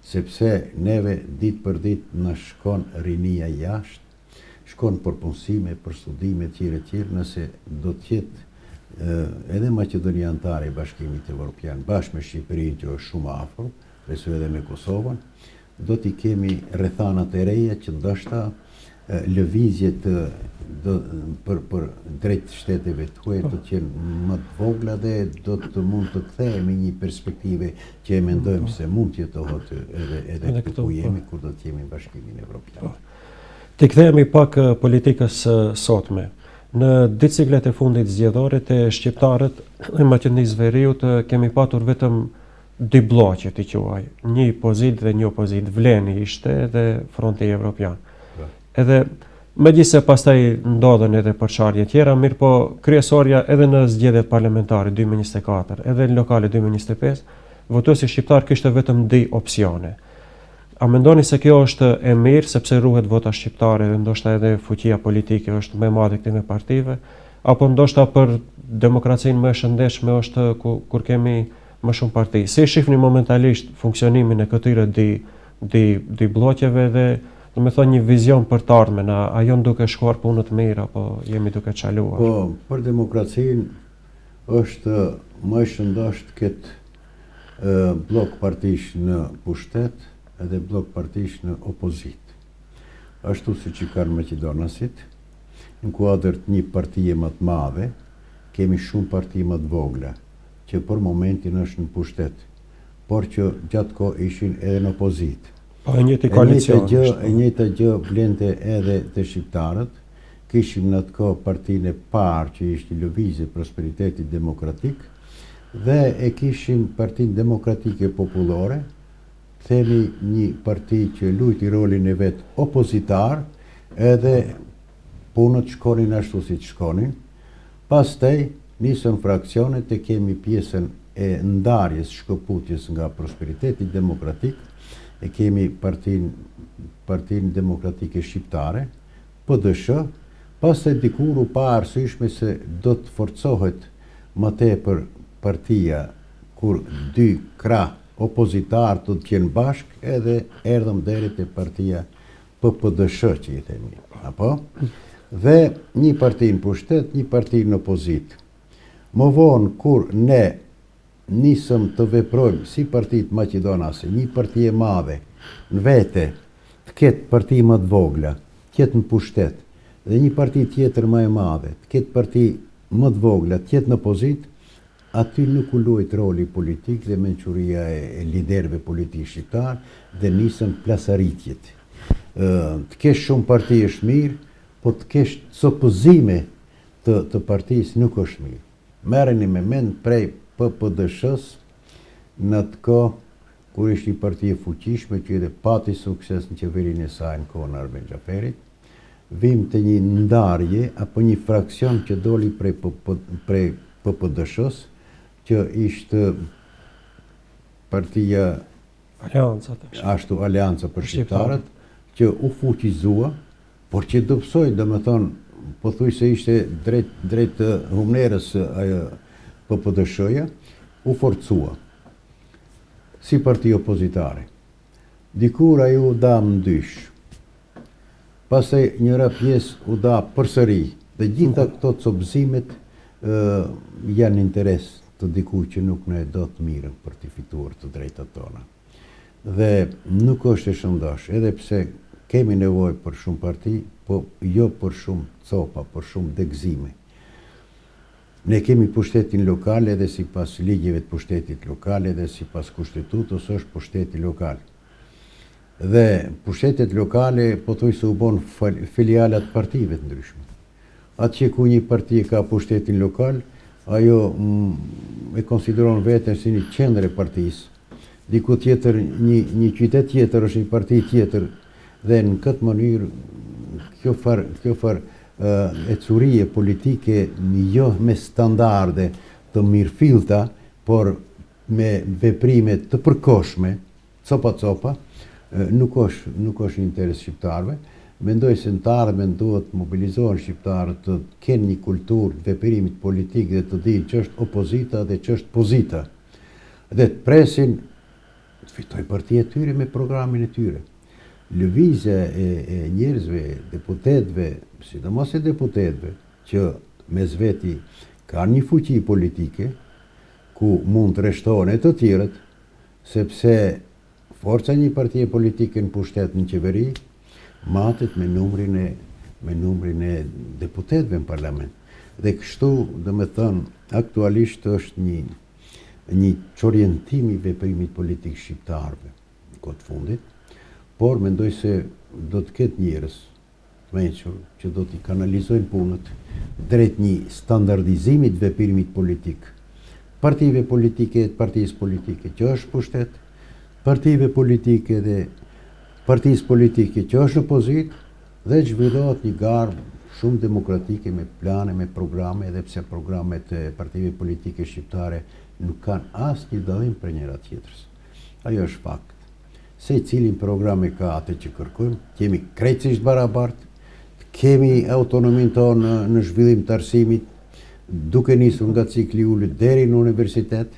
Sepse neve ditë për ditë na shkon rinia jashtë, shkon për punësime, për studime etj etj, nëse do të jetë edhe Maqedonia anëtare e Bashkimit Evropian, bashkë me Shqipërinë që është shumë afër, besoj edhe me Kosovën, do t'i kemi rrethanat e reja që ndoshta lëvizjet do për për drejt shteteve të huaja do të jenë më të vogla dhe do të mund të kthehemi një perspektive që e mendojmë po. se mund të jetohet edhe edhe këtu ku jemi po. kur do të jemi në Bashkimin Evropian. Po. T'i kthehemi pak politikës së sotme. Në dy ciklet e fundit zgjedhore te shqiptarët e Maqedonisë Veriut kemi patur vetëm dy blloqe t'i quaj, një pozitë dhe një opozitë, Vleni ishte dhe Fronti Evropian. Po. Edhe megjithëse pastaj ndodhën edhe përçarje tjera, mirëpo kryesorja edhe në zgjedhjet parlamentare 2024, edhe në lokale 2025, votuesi shqiptar kishte vetëm dy opsione. A mendoni se kjo është e mirë sepse ruhet vota shqiptare dhe ndoshta edhe fuqia politike është më e madhe e këtyre partive, apo ndoshta për demokracinë më e shëndetshme është kur kemi më shumë parti? Si e shihni momentalisht funksionimin e këtyre dy dy dy blloqeve dhe domethënë një vizion për të ardhmen, a, a janë duke shkuar punët mirë apo jemi duke çaluar? Po, për demokracinë është më e shëndoshë të ketë bllok partish në pushtet edhe bllok partish në opozitë. Ashtu siç i kanë maqedonasit, në kuadër të një partie më të madhe, kemi shumë parti më të vogla, që për momentin është në pushtet, por që gjatë kohë ishin edhe në opozitë. Po e njëjti koalicion. E njëjta gjë, e njëjta gjë vlente edhe te shqiptarët. Kishim në atë kohë partinë e parë që ishte Lëvizje Prosperiteti Demokratik, Dhe e kishim Partinë Demokratike Popullore, themi një parti që luajti rolin e vet opozitar, edhe punët shkonin ashtu siç shkonin. Pastaj nisën fraksionet e kemi pjesën e ndarjes, shkëputjes nga Prosperiteti Demokratik, e kemi Partinë Partinë Demokratike Shqiptare, PDSH, pastaj dikur u pa arsyeshme se do të forcohet më tepër partia kur dy krah opozitarë do të jenë bashkë edhe erdhëm deri te partia PPDSH që i themi, apo? Dhe një parti në pushtet, një parti në opozitë. Më vonë, kur ne nisëm të veprojmë si partitë maqedonase, një parti e madhe në vete, të ketë parti më të vogla, të jetë në pushtet, dhe një parti tjetër më e madhe, të ketë parti më të vogla, të jetë në opozitë, aty nuk u luajt roli politik dhe mençuria e liderëve politikë shqiptarë dhe nisën plasaritjet. Të kesh shumë parti është mirë, po të kesh copëzime të të partisë nuk është mirë. Merreni me mend prej PPDSH-së në atë kohë kur ishte një parti e fuqishme që edhe pati sukses në qeverinë e saj në kohën e Arben Xhaferit, vijmë te një ndarje apo një fraksion që doli prej prej PPDSH-së, që ishte partia Aleanca tash. Ashtu Aleanca për Shqiptarët, që u fuqizua, por që dobësoi, domethënë, pothuajse ishte drejt drejt humnerës ajo PPDSH-ja, u forcua si parti opozitare. Dikur ajo u da më dysh. Pastaj njëra pjesë u da përsëri. Dhe gjitha këto copëzimet janë në interes të dikujt që nuk na e do të mirën për t'i fituar të drejtat tona. Dhe nuk është e shëndoshë, edhe pse kemi nevojë për shumë parti, po jo për shumë copa, për shumë degëzime. Ne kemi pushtetin lokal edhe sipas ligjeve të pushtetit lokal edhe sipas kushtetutës është pushteti lokal. Dhe pushtetet lokale pothuajse u bënë filiala të partive të ndryshme. Atje ku një parti e ka pushtetin lokal, ajo e konsideron veten si një qendër e partisë. Diku tjetër, një, një qytet tjetër është një parti tjetër dhe në këtë mënyrë kjo farë kjo farë ecurie politike jo me standarde të mirëfillta, por me veprime të përkohshme, copa copa, nuk është nuk është në interes shqiptarëve. Mendoj se në të ardhmen duhet të mobilizohen shqiptarët të kenë një kulturë të veprimit politik dhe të dinë ç'është opozita dhe ç'është pozita. Dhe të presin të fitojë partia e tyre me programin e tyre. Lëvizja e, e njerëzve, deputetëve, sidomos e deputetëve, që mes veti kanë një fuqi politike, ku mund të rreshtohen e të tjerët, sepse forca e një partie politike në pushtet në qeveri matet me numrin e me numrin e deputetëve në parlament. Dhe kështu, domethënë, aktualisht është një një çorientim i veprimit politik shqiptarëve në kohë të fundit, por mendoj se do të ketë njerëz të mençur që do t'i kanalizojnë punët drejt një standardizimi të veprimit politik, partive politike, partisë politike që është pushtet, partive politike dhe partisë politike që është në opozitë dhe të zhvillohet një garë shumë demokratike me plane, me programe, edhe pse programet e partive politike shqiptare nuk kanë asnjë dallim prej njëra tjetrës. Ajo është fakt. Secili në program e ka atë që kërkojmë, të jemi krejtësisht barabartë, të kemi autonominë tonë në, në zhvillim të arsimit, duke nisur nga cikli i ulët deri në universitet,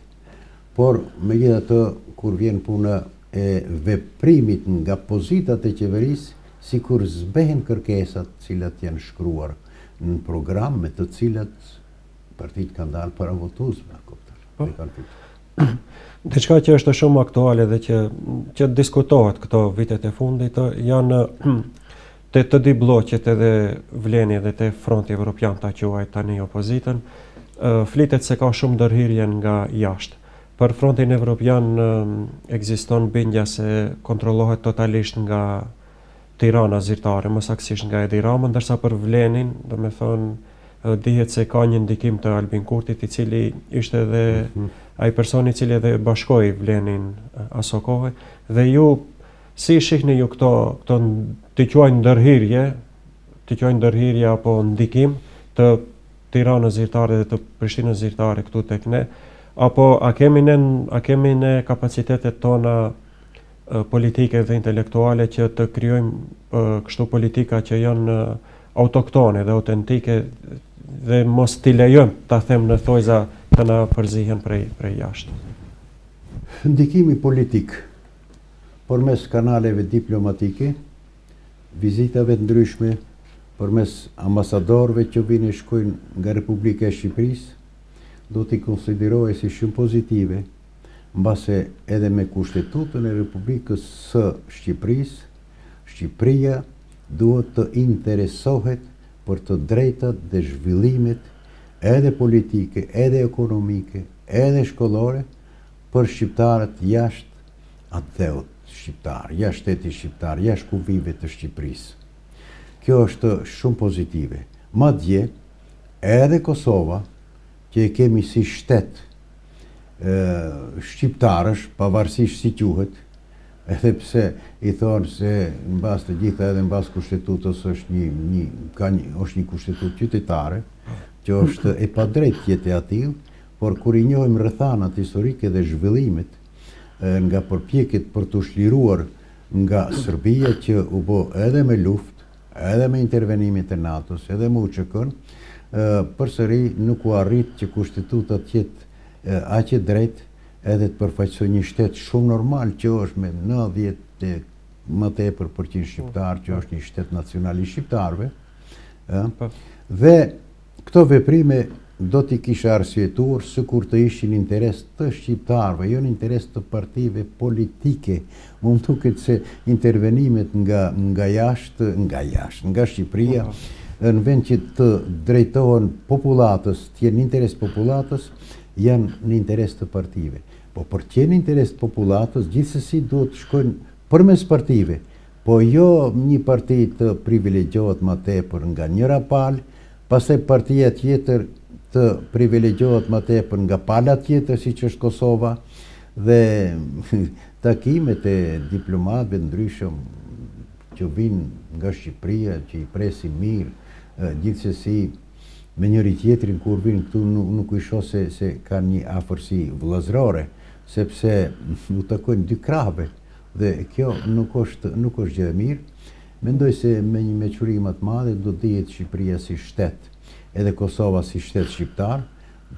por megjithatë kur vjen puna e veprimit nga pozitat e qeverisë, sikur zbehen kërkesat të cilat janë shkruar në program me të cilat partitë kanë dalë para votuesve, a kupton? Po. Dhe kanë fituar. Diçka që është shumë aktuale dhe që që diskutohet këto vitet e fundit janë te të dy blloqet edhe Vleni dhe te Fronti Evropian ta quaj tani opozitën, flitet se ka shumë ndërhyrje nga jashtë. Për Frontin Evropian ekziston bindja se kontrollohet totalisht nga Tirana zyrtare, më saktësisht nga Edi Rama, ndërsa për Vlenin, domethënë, dihet se ka një ndikim të Albin Kurtit, i cili ishte edhe mm -hmm. ai person i cili edhe bashkoi Vlenin aso kohe dhe ju si i shihni ju këto këto t'i quaj ndërhyrje, t'i quaj ndërhyrje apo ndikim të Tiranës zyrtare dhe të Prishtinës zyrtare këtu tek ne, apo a kemi ne a kemi ne kapacitetet tona politike dhe intelektuale që të krijojmë kështu politika që janë autoktone dhe autentike dhe mos t'i lejojmë, ta them në thojza, të na përzihen prej, prej jashtë. Ndikimi politik përmes kanaleve diplomatike. vizitave të ndryshme, përmes ambasadorëve që vijnë e shkojnë nga Republika e Shqipërisë, do t'i konsideroja si shumë pozitive, mbase edhe me Kushtetutën e Republikës së Shqipërisë, Shqipëria duhet të interesohet për të drejtat dhe zhvillimet edhe politike, edhe ekonomike, edhe shkollore për shqiptarët jashtë atdheut shqiptar, jashtë shtetit shqiptar, jashtë kufijve të Shqipërisë. Kjo është shumë pozitive. Madje, edhe Kosova, që e kemi si shtet shqiptarësh, pavarësisht si quhet, edhe pse i thonë se në bazë të gjitha edhe në bazë kushtetutës është një, një, ka një, është një kushtetutë qytetare, që është e padrejtë të jetë e atillë, por kur i njohim rrethanat historike dhe zhvillimet nga përpjekjet për t'u çliruar nga Serbia që u bë edhe me luftë, edhe me intervenimet e NATO-s, edhe me UÇK-n, përsëri nuk u arrit që kushtetuta të jetë aq e drejtë edhe të përfaqësojë një shtet shumë normal që është me 90 e më tepër përqind shqiptar, që është një shtet nacional i shqiptarëve, ë? Po. Dhe Këto veprime do t'i kisha arsyetuar sikur të ishin në interes të shqiptarëve, jo në interes të partive politike. Mu më duket se intervenimet nga nga jashtë, nga jashtë, nga Shqipëria, në vend që të drejtohen popullatës, të jenë në interes popullatës, janë në interes të partive. Po për të qenë në interes të popullatës, gjithsesi duhet të shkojnë përmes partive. Po jo një parti të privilegjohet ma tepër nga njëra palë, pastaj partia tjetër të privilegjohet ma tepër nga pala tjetër siç është Kosova dhe takimet e diplomatëve të ndryshëm që vijnë nga Shqipëria që i presim mirë, gjithsesi me njëri tjetrin kur vijnë këtu nuk, nuk i shoh se se kanë një afërsi vëllazërore, sepse u takojnë dy krahëve. Dhe kjo nuk është nuk është gjë e mirë. Mendoj se me një meçuri më të madhe do të dihet Shqipëria si shtet, edhe Kosova si shtet shqiptar,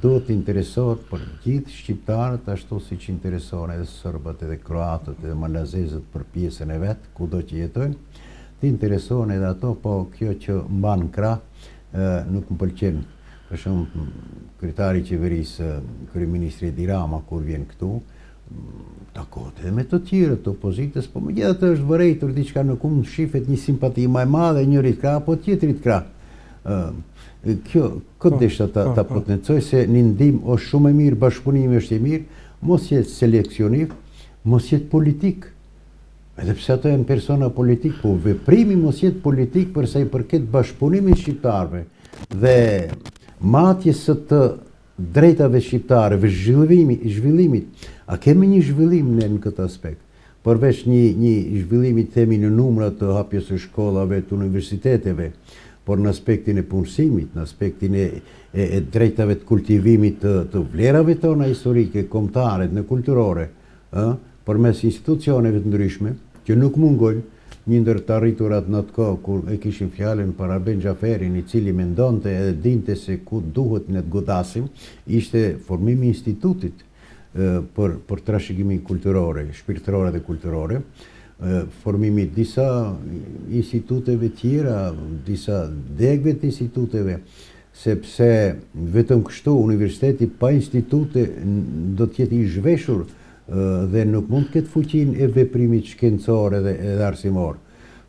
duhet të interesohet për gjithë shqiptarët ashtu siç interesohen edhe sërbët, edhe kroatët, edhe malazezët për pjesën e vet, kudo që jetojnë, të interesohen edhe ato, po kjo që mban krah nuk më pëlqen. Për shembull, kryetari i qeverisë, kryeministri Edi Rama kur vjen këtu, takohet edhe me të tjerët të opozitës, po megjithatë është vërejtur diçka nuk mund të shifet një simpati më e madhe e njërit krah apo tjetrit krah. Ë kjo këtë po, desha ta, po, ta po. potencoj se një ndihmë është shumë e mirë, bashkëpunimi është i mirë, mos jetë seleksionim, mos jetë politik. Edhe pse ato janë persona politik, po veprimi mos jetë politik për sa i përket bashkëpunimit shqiptarëve dhe matjes së të drejtave shqiptare, zhvillimi, zhvillimit. A kemi një zhvillim ne në këtë aspekt? Përveç një, një zhvillimi të themi në numra të hapjes së shkollave, të universiteteve, por në aspektin e punësimit, në aspektin e, e, e drejtave të kultivimit të, të vlerave tona historike, kombëtare, në kulturore, ë, përmes institucioneve të ndryshme, që nuk mungojnë, një ndër të arriturat në atë kohë kur e kishim fjalën për Arben Xhaferin, i cili mendonte edhe dinte se ku duhet ne të godasim, ishte formimi i institutit për për trashëgimi kulturore, shpirtërore dhe kulturore, formimi i disa instituteve tjera, disa degëve të instituteve, sepse vetëm kështu universiteti pa institute do të jetë i zhveshur dhe nuk mund të ketë fuqinë e veprimit shkencor edhe edhe arsimor.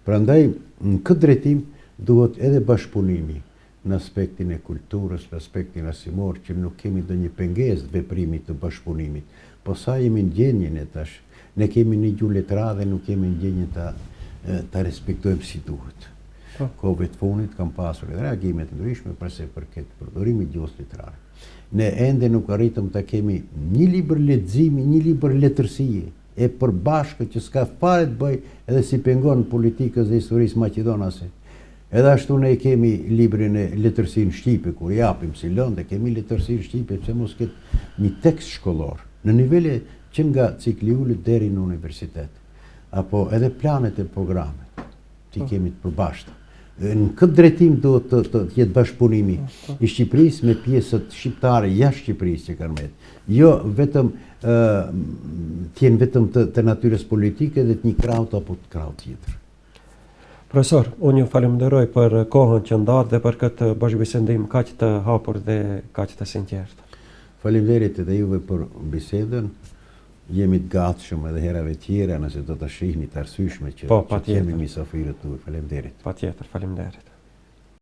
Prandaj në këtë drejtim duhet edhe bashkëpunimi në aspektin e kulturës, në aspektin arsimor, që nuk kemi ndonjë pengesë të veprimit të bashkëpunimit. Po sa jemi në gjendje ne tash? Ne kemi një gjuhë letrare dhe nuk jemi në gjendje ta ta respektojmë si duhet. Po. Kohëve të fundit kam pasur edhe reagime të ndryshme për sa i përket përdorimit të gjuhës letrare. Ne ende nuk arritëm ta kemi një libër leximi, një libër letërsie e përbashkët që s'ka fare të bëjë edhe s'i pengon politikës dhe historisë maqedonase. Edhe ashtu ne kemi librin e letërsinë shqipe, kur japim si lëndë, kemi letërsinë shqipe, pse mos ketë një tekst shkollor, në nivele që nga cikli i ulët deri në universitet, apo edhe planet e programet. T'i po. kemi të përbashkëta. Në këtë drejtim duhet të, të, të jetë bashkëpunimi po, po. i Shqipërisë me pjesët shqiptare jashtë Shqipërisë që kanë met. Jo vetëm ë të jenë vetëm të, të natyrës politike dhe të një krahut apo të krahut tjetër. Profesor, unë ju falënderoj për kohën që ndatë dhe për këtë bashkëbisedim kaq të hapur dhe kaq të sinqertë. Faleminderit edhe juve për bisedën. Jemi të gatshëm edhe herave tjera nëse do ta shihni të arsyeshme që, po, që të jemi mysafirët tuaj. Faleminderit. Patjetër, faleminderit.